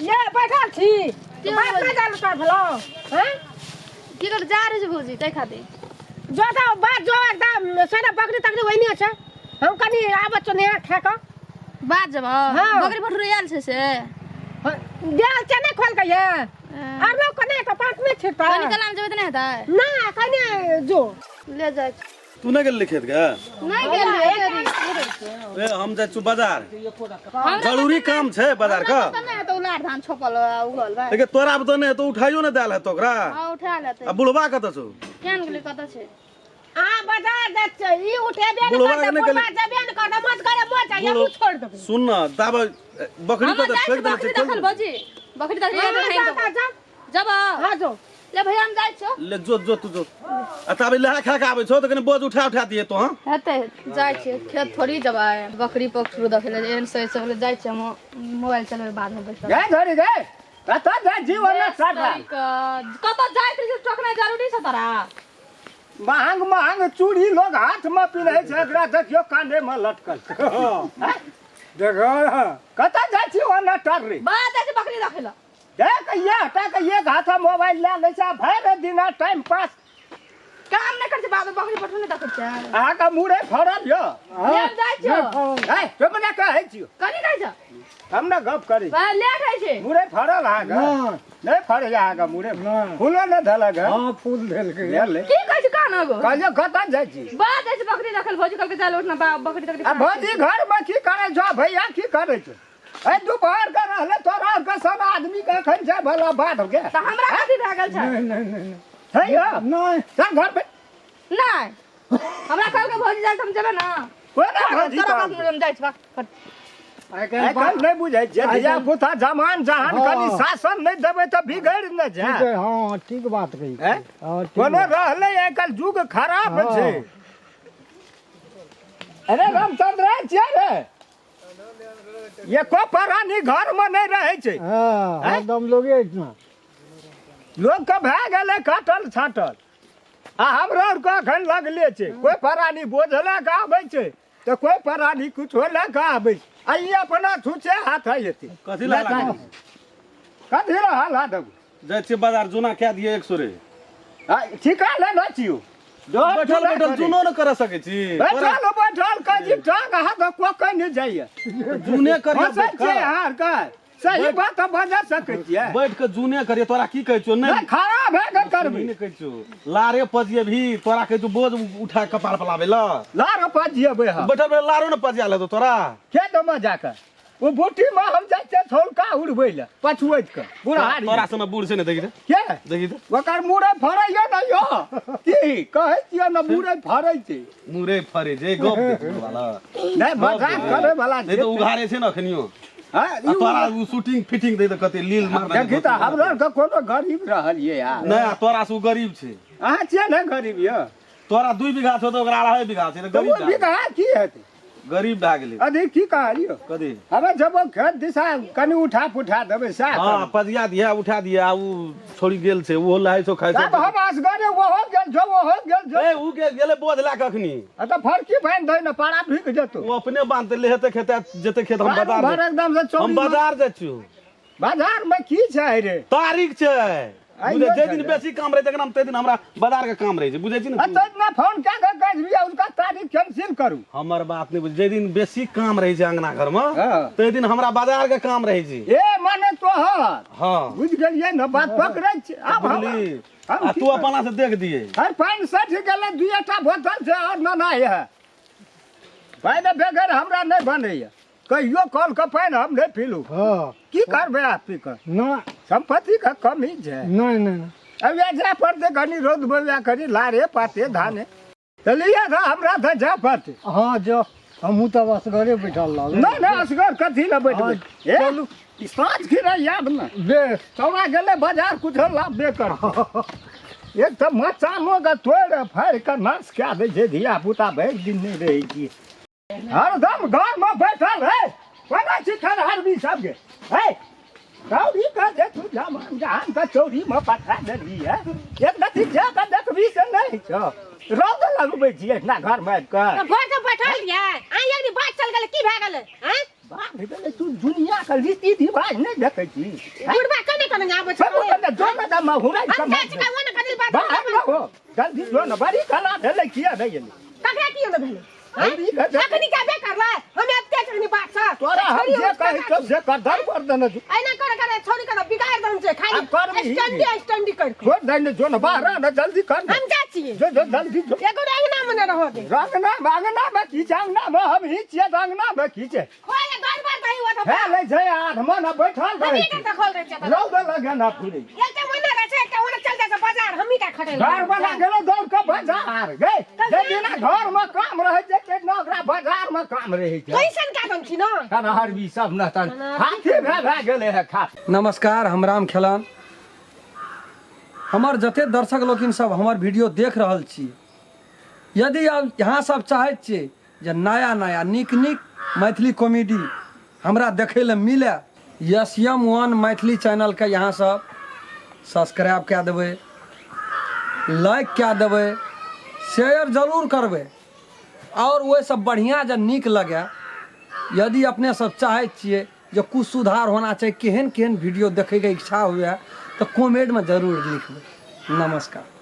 ये बैठल छी बात नहि जान कर भेलो हैं की कर जा रहे छै भौजी ताहि खातिर जो तो बात जो एकदम सारा बकरी तकरी वही छै हम कनी आबत छौ नेहा खा कऽ बात जब हाँ। बकरी पठरू आयल छै से गेल छै नहि खोल के ये आर लोग को नहि तऽ पाँच नहि छिटता कनी कलाम जेबै तऽ नहि हेतै ना कने जो ले जाइ छी। तू नहि गेल खेत के नहि गेल रहियै, ए हम जाइ छु बाजार हमरा जरूरी काम छै बाजार के तऽ नहि हेतै उलार धान छोपल आ उगल बा देखिए तोरा आब तऽ नहि हेतौ उठाइयो नहि देल हेतौ ओकरा हां उठा लेतै आ बुढ़वा कतऽ छौ केहन गेलै कतऽ छै अहाँ बाजार जाइ छियै ई उठेबे नहि बुढ़वा करतै के नहि बुढ़वा जेबे नहि करतै मत करे मत जाइए हम छोड़ देबै सुन न दाब बकरी हम कतऽ जाइ फेंक छी देने बकरी छै खोल देखल दे। भौजी बकरी देखली हाँ, जा, जा, जा। जब हाँ जो ले भैया हम जाइ छियौ ले जो जो तू जो आ ताबे लहा खा के आबै छौ तऽ कनि बोझ उठा उठा दिए तो हाँ हेतै जाइ छियै खेत थोड़ी जेबै बकरी पखरू देखै लए एहन सही सब जाइ छियै हम मोबाइल चलेबै बादमे बैठल गए धरी गए कतऽ जाइ छी ओन्ने साटा कतऽ जाइत रही टोकनाइ जरूरी छै तोरा महंग महंग चूड़ी लोग हाथ में पिन्है छै एकरा देखियौ काने में लटकल छै। हैं? देखो कतऽ जाइ छी ओन्ने टर्री बात जाइ छै बकरी देखै लए देख ये हटा के एक हाथ में मोबाइल लए लै छै आ भरि दिना टाइम पास काम नहि करै छै बाबा बकरी पठू नहि देखै छै अहाँके मुरे फड़ल यऽ ले हम जाइ छियौ है तुम ने कहै छियौ कनी कहै छ हम ने गप करी बा लेट होइ छै मुरे फड़ल अहाँके नहि नहि फड़ै अहाँके मुरे नहि। फूलो नहि धलक है हाँ फूल देलकै ले ले की कहै छै कान गो कहलियौ कतऽ जाइ छी बा जाइ छै बकरी देखै लए भौजी कहलकै जाय उठना बा बकरी तकरी आ भौजी घर में की करै छौ भैया की करै छौ ए दुपहर के रहले तोरा आर के सब आदमी के एखन छै भला बाध के तऽ हमरा कथी भए गेल छै नहीं नहीं नहीं है यौ नहीं चल घर पे नहि हमरा कहलकै भौजी जाइ तऽ हम जेबै ने कोना भौजी तोरा कहलकै? बात हम जाइ छी बा आइ काल्हि आइ काल्हि नहि बुझै छियै धिया पुता जमान जहान हँ। कनि शासन नहि देबै तऽ बिगड़ि ने ठीक जाय है हाँ ठीक बात कही हैं? हाँ, ठीक कोनो बात। रहलै आइ काल्हि युग खराब हँ। छै अरे रामचंद्र छियै रे एको प्राणी घर में नहि रहै छै हाँ हैं? हरदम लोगे एहिठिना लोकके भए गेलै काटल छाटल आ हमरो आरके एखन लगले छै कोइ प्राणी बोझ लए कऽ आबै छै तऽ कोइ प्राणी कुछो लए कऽ आबै छै आ ई अपना छुछे हाथ एतै कथी लए लागल? कथी लए हल्ला देबै जाइ छियै बाजार जुना कए दिए एक सौ रे आ, ठीका लेने छियौ बैठल बैठल जुनो न कर सकै छी बैठल बैठल कहि टांग हाथ कोकै नहि जाइए जुने करिए हँसै छियै अहाँ आरके सही बात तऽ बजा सकै छियै बैठ के जुने करिए तोरा की कहै छियौ नहि नहि खड़ा भए कऽ करबै नहि कहै छियौ लारे पजिए भी तोरा कहै छियौ बोझ उठा के कपार पर लाबै ल लार पजिएबै हम बैठल बैठल लारो न पजिया लेतौ तोरा खेत मे जाकऽ ओ बूटी में हम जाइ छियै थौलका उड़बै लए पछुआइत कऽ बुढ़ारी तोरा समय बूढ़ छै ने देखी तऽ के देखी तऽ ओकर मुरै फड़ैया ने यौ की कहै छियै ने मुरै फड़ै छै मुरे फरे जे गप दे छै वाला नहि मजाक करे वाला नहि तऽ उघारे छै ने अखनियो हँ, आ ई तोरा उ शूटिंग फिटिंग दे तऽ कते लील मारने देखी तऽ हमरो आरके कोनो गरीब रहलियै यार नहि आ तोरा से उ गरीब छै अहाँ छियै ने गरीब यौ तोरा 2 बीघा छौ तऽ ओकरा 2.5 बीघा छै तऽ तऽ गरीब ओ भए गेलै। बीघा की हेतै गरीब भए गेलै अभी की कहलियौ कथी हमे जब खेत दिशा कनि उठा पुठा देबै सएह हाँ करबै। पजिया दिया उठा दिया उ छोड़ी गेल छै ओहो लहै छौ खाइ तब छौ हम असगरे ओहो गेल छौ ओहो गेल छौ ए उ गेल गेलै बोझ लए कऽ अखनी आ तऽ फरकी बान्हि दही ने पारा भीग जेतौ ओ अपने बांधते लेहेते खेते जेते खेत हम चारू बाजार भर एकदम से हम चौड़ी बाजार जाइ छियौ बाजार में की छै रे तारीख छै आइयो बुझै जे छै दिन रे। बेसी काम रहै छै एकरामे ताहि दिन हमरा बाजार के काम रहै छै बुझै छी ने आ तू? तो इतना फोन कए के कहि दिया उसका तारीख कैंसिल करू हमर बात नहि बुझ जे दिन बेसी काम रहै छै अंगना घर मे हाँ। ताहि दिन हमरा बाजार के काम रहै छै ए माने तोहर हाँ बुझि गेलियै ने बात पकड़ै छी आब हम बुझली हम आ की तू अपना से देख दिए हर पानि सठि गेलै दुएटा बोतल छै और ना है पानि बगैर हमरा नहि बनैया कहियो कल के पानि हम नहि पीलू हाँ की करबै आब पी कऽ ना सम्पत्ति के कमी छै नहीं नहीं नहीं। अब या जाय पड़तै कनि रौद बौआ कनि लारे पाते धाने तऽ लिअ तऽ हमरा तऽ जाय पड़तै हाँ जो हमहूँ तब असगरे बैठल रहबै नहि नहि असगर कथी लए बैठबै हाँ, ए चलू। ई साँझ खिरा आयब ने बेस तोरा गेलै बाजार कुछो लाभबे कर एक तऽ मचानो के तोड़ि फाड़ि कऽ नाश कए दै छै धिया पुता भरि दिन नहि रहै छियै हरदम घर में बैठल है कोना सिखल आदमी सबके है चौरी के जे तू जमान जहान के चौरी में पठा देलही है एक रति जा के देखबी से नहीं छौ रौद लगबै छियै इतना घर में आबि कऽ तऽ भोर से बैठल रहियै आइ एक दिन बात चल गेलै की भए गेलै आँय बाप रे, तू दुनिया के रीति रिवाज नहि देखै छी। बुढ़बा कने कने आबै छै। सब कने जो ने दम हुरै। हम जाइ छी का ओने कनी बात। बाहर न हो, जल्दी जो न, बड़ी कला भेलै, किया नहि गेलै? ककरा कियो ने भेलै? अखनी के बे करलै? हम एते जखनी बात छ तोरा हम जे कहै छौ से कर, दर पर देने जो। एना कर कर छोड़ी कर बिगाड़ दम छै खाली। आब करबही। स्टैंडी स्टैंडी कर के। छोड़ दे ने, जो न बाहर न, जल्दी कर न। हम जाइ छियै। जो जो, जल्दी जो। एगो अंगना मे ने रह दे। रंगना अंगना मे की छै? अंगना मे हम ही छियै तऽ अंगना मे की छै? खोल दर बार दही ओत। हे लै छै आठ मन बैठल रहै हमी छै। के खोल दै छै। रौद लगे ना फुरै। एकटा महीना रहै छै, एकटा ओने चल जाइ छै बाजार, हमी का खटै। घर बना गेलो दौड़ के बाजार गे। जे दिना घर मे काम रहै छै ते ना ओकरा बाजार मे काम रहै छै। कैसन काटन छी न? कनहर भी सब न तन हाथी भए भए गेलै है खा। नमस्कार, हम राम खेलन। हमर जते दर्शक लोकिन सब हमर वीडियो देख रहल छी, यदि आब यहाँ सब चाहैत छियै जे नया नया नीक नीक मैथिली कॉमेडी हमरा देखै लए मिले, एस एम वन मैथिली चैनलके यहाँ सब सब्सक्राइब कए देबै, लाइक कए देबै, शेयर जरूर करबै। और ओहिसँ बढ़िआँ जे नीक लगे, यदि अपने सब चाहैत छियै जे कुछ सुधार होना चाही, केहन केहन वीडियो देखैके इच्छा हुए तऽ कमेंटमे जरूर लिखबै। नमस्कार।